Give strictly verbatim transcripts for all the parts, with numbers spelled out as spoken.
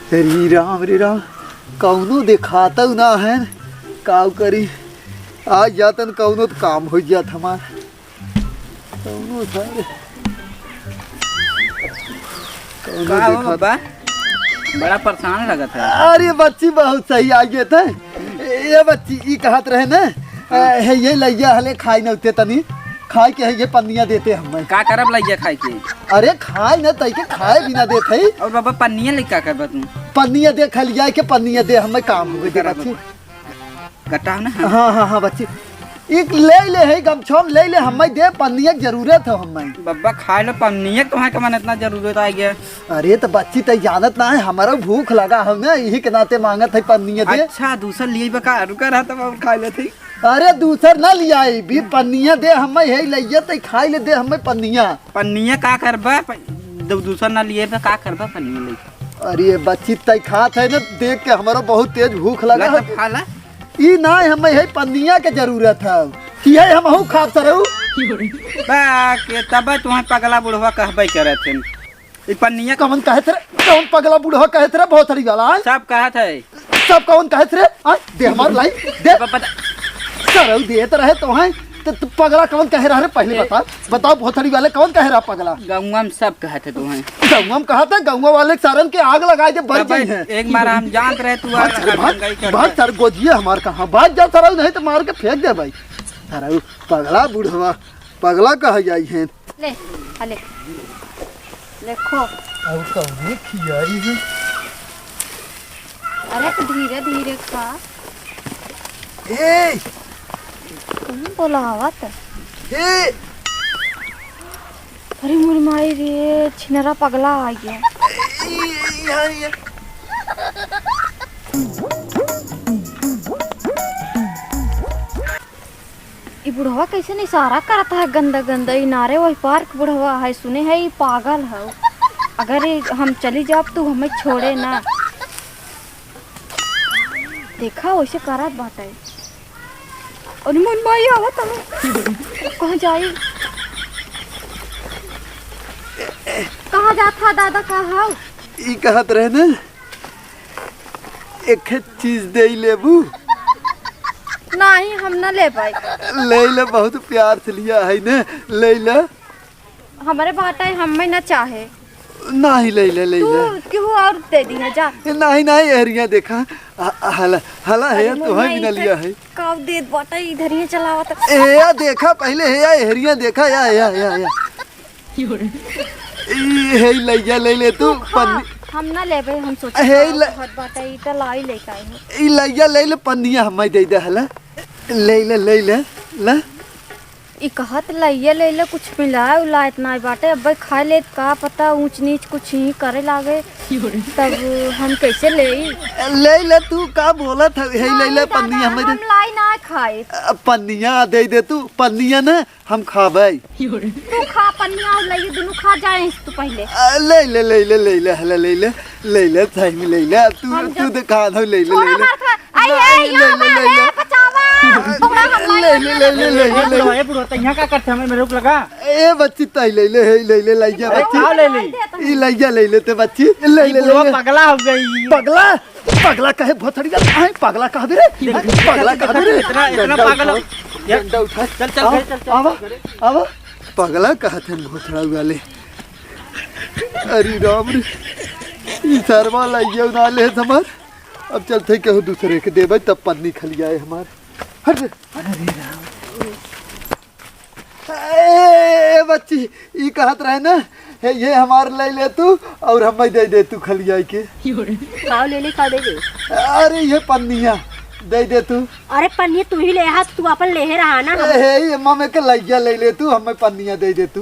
श्री राम, रे राम, कौनो देखातउ ना है, काउ करी? आ जातन कौनो त काम होइ जात हमार। कौनो सारे, कौनो का हो देखात बब्बा? बड़ा परेशान लगत है। अरे बच्ची बहुत सही आ गए थे। ए बच्ची, ई कहत रहे न, ए, है ये लइया हले खाई न उते तनी, खाई के है ये पन्निया देते हमें। का करब लइया खाई के? अरे खाई न, तई के खाए भी ना देत है। और बब्बा पन्निया लइ का करबा तू? पन्निया दे, खलिया के पन्निया दे, हमें काम हो गए करब बच्ची। बब्बा। गट्टा हो ना? हाँ, हाँ, हाँ, बच्ची। एक ले ले है, गमछा में ले ले, हमें दे, पन्निया के जरूरत है हमें। बब्बा, खाए लो पन्निया, तुम्हें के मन इतना जरूरत आ गया? अरे, तो बच्ची, तई जानत ना है, हमारा भूख लगा है ना, यही के नाते मांगत है पन्निया दे। अच्छा, दूसर लिए बका, रुका रहा, तब हम खा लेते। अरे, दूसर ना लियाई, भी पन्निया दे, हमें यही लइया, तई खाई ले दे, हमें पन्निया। पन्निया का करबा? प-, दू-, दूसर ना लिए बा, का करबा पन्निया लेके? अरे बच्ची, तई खात है ना, देख के हमारा बहुत तेज भूख लगा ला है। तब खा ला। ई ना, हमें है पन्निया के जरूरत है। कि है हमहू खाब सरऊ? बा, के तब तुम्हें पगला बुढ़वा कहबे करत है। ई पन्निया कौन कहत रे? कौन पगला बुढ़वा कहत रे? भोसड़ी वाला, आय? सब कहत है। सब कौन कहत रे? आय, दे हमार लाई, दे। ब-, बता। सरऊ देत रहे तो हैं, तो तू पगला कौन कहे रहा रे? पहले ए। बता, बताओ भोसड़ी वाले कौन कहे रहा पगला? गौवा में सब कहत है तो हैं। गौवा में कहत है, गौवा वाले सारन के आग लगाए दे, बर तब जाई हैं। एक बार हम जानत रहे तू भाग, आग भाग, लगाई कर भाग, दे। सर गोजिए हमार कहाँ, भाग जा सरऊ, नहीं तो मार के फेंक दे भाई। सरऊ पगला बुढ़वा, पगला कहा जाई हैं। ले, आ ले। देखो। अब कौने खियाई है? अरे, तो धीरे धीरे खा। ए! कौन बोलावत? ए! अरे, मोर माई रे, छिनरा पगला आ गया। ए, ए, यहाँ, यहाँ। ई बुढ़वा कैसे इशारा करत है गंदा गंदा? ई नारे वही पार्क बुढ़वा है, सुने है ई पागल है। अगर ई हम चली जाब तो हमें छोड़े ना। देखा वैसे करत बाटे। अरे मोर माई आवत है। कहाँ जाई? कहाँ जात हा दादा, का हाउ? ई कहत रहे ना, एक चीज दे लेबू? नहीं, हम ना ले पाई। ले ले, बहुत प्यार से लिया है ने, ले ले। हमारे बाटा है, हमें ना चाहे। नहीं, ले ले, ले तू ले। केहू और दे दी है, जा। नहीं, नहीं, एहरिया देखा। ह-, हला, हला है, अरे तो है मोर भी ना माई, लिया है। का देत बाटा, इधर ही चलावत। ए, या देखा पहले, हे या एहरिया देखा, या, या, या, या। ई, हे लइया ले ले तू, तू खा, पन्नी। हम ना लेबे, हम सोचे हे का ल- कहत बाटे, ई त लाई लेके आई है। ई लइया ले ले, पन्निया हमें दे दे हला। ले ले, ले ले, ला। ई कहत लइया ले ले, कुछ मिलाए उलाए त नाय बाटे, अब्बे खाए ले का पता ऊंच नीच कुछ ही करे लागे, तब हम कैसे लेई? ले ले तू, का बोलत है? हे ले ले, नहीं दादा, पन्निया हमें दे। हम लाई ना खाए। अ, पन्निया दे दे तू, पन्निया ना। हम खाबै। तू खा पन्निया और लइया, दुनू खा जाए तू पहले। आ, ले ले, ले ले, ले ले, हला ले ले, ले ले, सही में ले ले, तू, हम तू जब दे खा दो, ले ले, छोड़ा ले ले। मार खा, आई, ना, आई, ले यो ले, मार, ले ले। ए, बचावा। छोड़ा हम ले ले, ले ले, ले ले, ले ले। ए, बुढ़वा, तो यहाँ का करते हमें, मेरे रोक लगा। ए, बच्ची, ताई ले ले, हे, ले ले, लइया, अरे, बच्ची। का ले ले? ई लइया ले ले ते, बच्ची, ले ई ले, ले बुढ़वा ले। पगला हो गई। पगला? पगला कहे भोथड़िया, आय पगला कहबे रे, आय पगला कहबे रे। इतना, इतना डंडा पागल हो? उठा, यार, डंडा उठा। चल, चल, आवा, घर चल, चल, आवा, घर। आवा। पगला कहत हन भोथड़ा वाले। अरे राम रे, ई सरवा लइया ना ले हमार। अब चलते केहू दूसरे के देबै तब पन्नी खलियाए हमार। हट रे। अरे राम। ए, ए, बच्ची, ई कहत रहे ना, हे, ये हमार ले ले तू और हमें दे दे तू खलियाई के। खाओ ले ले, खाओ दे दे। अरे, ये पन्निया दे दे तू। अरे, पन्निया तू ही ले हा, तू अपन ले रहा ना। ए, हे, ये मम्मी के लइया ले ले तू, हमें पन्निया दे दे तू।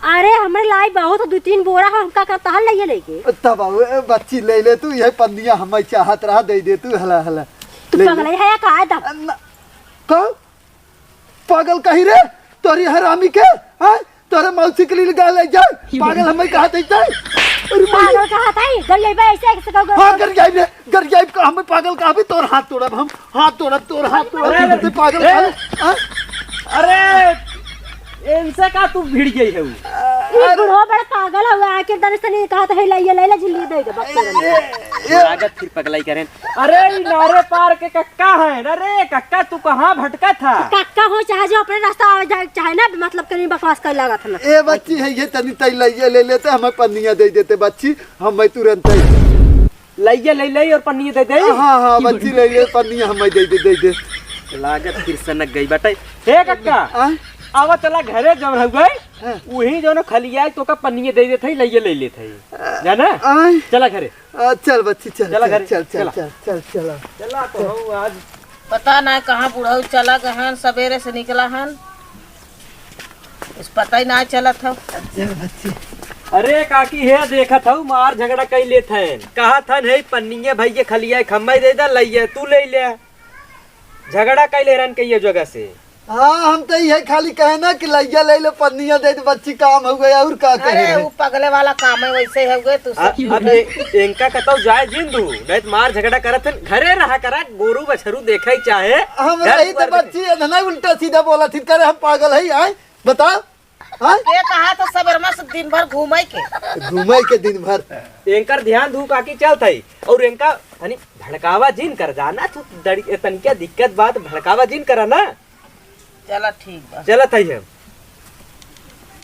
अरे, हमरे लाई बहुत दो तीन बोरा हो, हमका का तहल लइया लेके। तब आओ, ए, बच्ची ले ले तू, ये पन्निया हमें चाहत रहा, दे दे तू, हला, हला। तू ले ले। पगला है या का है तब? न-, का? पागल कही रे, तोरी हरामी के, हैं? तोरे मौसी के लिए गाय ले जाए, पागल हमें कहा देते हैं? अरे माई। पागल कहा था ही, गरियाई बे ऐसे, ऐसे कहो, हाँ, गरियाई रे, गरियाई का हमें पागल कहा भी, तोर हाथ तोड़ब हम, हाथ तोड़ब, तोर हाथ तोड़ब, अरे, तू पागल ए, कहा, हाँ? अरे, इनसे का तू भिड़ गई है वो? ये बुढ़वा बड़ा पागल हुआ, आखिर दर से नहीं कहा था, हे लइया, लइया, झिल्ली दे दे, बस ए, ए, लागत फिर पगलाई करेन। अरे, ई नारे पार के कक्का है। अरे कक्का, तू कहाँ भटका था? कक्का हो चाहे जो अपने रास्ता आवे जाए के चाहे ना, मतलब कहीं बकवास करे लागत है ना। ए बच्ची है, ये तनी तई लइया ले लेते, हमें पन्निया दे देते बच्ची, हम मैं तुरंत ही। लइया ले ले और पन्निया दे दे। हाँ, हाँ, बच्ची ले ले, पन्निया हमें दे दे, दे दे। लागत फिर सनक गई बटे। हे कक्का, आय? आवा चला घरे, जौन हो गए, हाँ। वही जौन खलिया है, तो का पन्निया दे देते, लइया ले लेते, जाना? आय? चला घरे। आ, चल बच्ची, चल, चला चल, घरे, चल, चल, चला। चल, चल, चला। चला तो हूँ आज। पता ना कहाँ बुढ़ऊ चला गए हन, सवेरे से निकला हन, कुछ पता ही ना चलत हौ। चल बच्ची। अरे काकी, हे देखत हऊ, मार झगड़ा कई लेत हैं। कहत हन, "हे पन्निया भैया खलिया खम्मा दे दे, लइया तू ले ले।" झगड़ा कई ले रहन कई जगह से। हाँ, हम तो यही खाली कहे ना कि लइया ले ले, पन्निया दे दे, बच्ची काम हो गया, और का कहे अरे, रहे? वो पगले वाला काम है, वैसे ही हो गए तू आ, सब। अब ए-, इनका कतौ जाए जिन दू, नहीं तो मार झगड़ा करत हन, घरे रहा करा, गोरू बछरू देखे चाहे। हम घर रही तो दुआर बच्ची, ये ना उल्टा सीधा बोला थी, करे हम पागल है, आए, बताओ। हाँ? ये कहा तो सबेरमा से दिन भर घूमे के। घूमे के दिन भर। एंकर ध्यान दू काकी चलत है, और एंका तनी भड़कावा जिन कर जाना, तू दड़ी-, तनिका दिक्कत बात भड़कावा जिन करा ना। चला ठीक बा। चलत है हम।